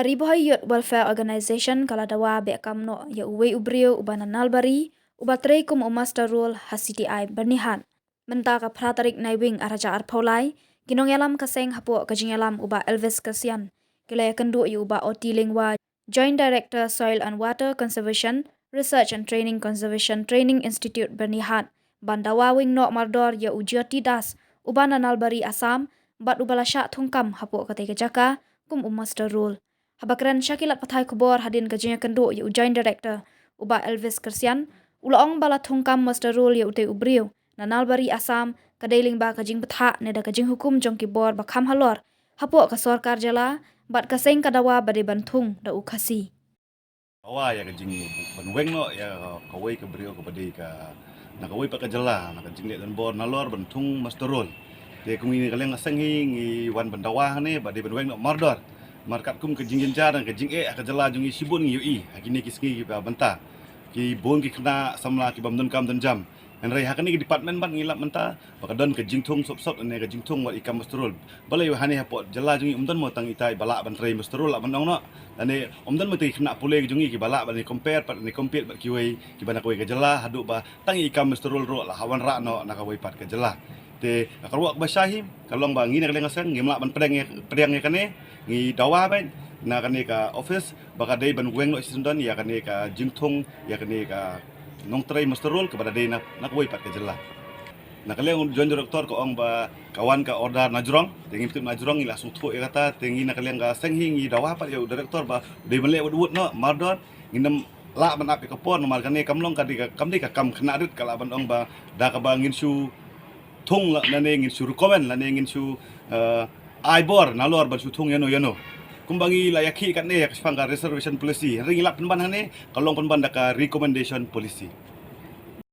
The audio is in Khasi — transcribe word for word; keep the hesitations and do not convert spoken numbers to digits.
Ri Bhoi Youth Welfare Organization ka la dawa beh kam noh ïa uwei u briew uba na Nalbari uba trei kum u muster roll ha C T I Byrnihat. Mynta ka phra tarik Naiwieng ar hajar arphew lai, ki nongïalam ka seng hapoh ka jingïalam u Bah Elvis Kyrsian ki la ïakynduh ïa u Bah Oti Lyngwa, Joint Director Soil and Water Conservation, Research and Training, Conservation Training Institute Byrnihat, ban dawa weng noh mardor ïa u Jyoti Das uba na Nalbari Assam bad uba la shah thungkam hapoh katei ka jaka kum u muster roll. Haba kren sha ki lad pathai khubor hadien ka jingïakynduh ïa u Joint Director u Bah Elvis Kyrsian, u la ong ba la thungkam muster roll ïa utei u briew na Nalbari Assam ka dei lyngba ka jingbthah ne da ka jinghukum jong ki bor ba kham halor hapoh ka sorkar jylla, bad ka seng ka dawa ba dei ban thung da u Khasi. Dawa ïa ka jing ban weng noh ïa kawei ka briew kaba dei ka na kawei pat ka jylla, na ka jingleh donbor nalor ban thung muster roll. Te kum ngi na ka liang ka seng hi ngi wan ban dawa hangne ba dei ban weng noh mardor. Namar katkum ka jingjynjar ne ka jingeh ha ka jylla jong ngi shibun ngi ïohi ha kine ki sngi kiba mynta, ki bun ki khynnah samla ki bym don kam don jam. Hynrei ha kane ka department pat ngi lap mynta ba ka don ka jingthung sop sop ne ka jingthung wat i kam muster roll. Balei hangne hapoh jylla jong ngi ym don mo tang itai ba lah ban trei muster roll lah ban ong noh. Lane ym don mo tang i khynnah pule jong ngi kiba lah ban compare pat ne compete bad kiwei kiba na kawei ka jylla haduh ba tang i kam muster roll ruh la ha wanrah noh na kawei pat ka jylla. Te ka ruh kaba shai hi ka long ba ngi na ka liang ka seng ngim lah ban pdiang ïa, pdiang ïa kane, ngi dawa bad na kane ka office ba ka dei ban weng noh shisien don ïa kane ka jingthung ïa kane ka nongtrei muster roll kaba da dei na, na kawei pat ka jylla. Na ka liang u Joint Director ka ong ba ka wan ka order na jrong, te ngim tip na jrong ngi la sngewthuh ïa kata, te ngi na ka liang ka seng hi ngi dawa pat ïa u Director ba u dei ban leh wut wut noh mardor, ngin ym lah ban ap ïa ka por namar kane kam long ka dei ka, kam dei ka kam khynnah rit ka lah ban ong ba da kaba ngin shu thung la, lane ngin shu recommend, lane ngin shu, eh, ai bor nalor ban shu thung ïano ïano. Kumba ngi la ïakhih katne ïa ka shaphang ka reservation policy, hynrei ngi lap pynban hangne ka long pynban da ka recommendation policy.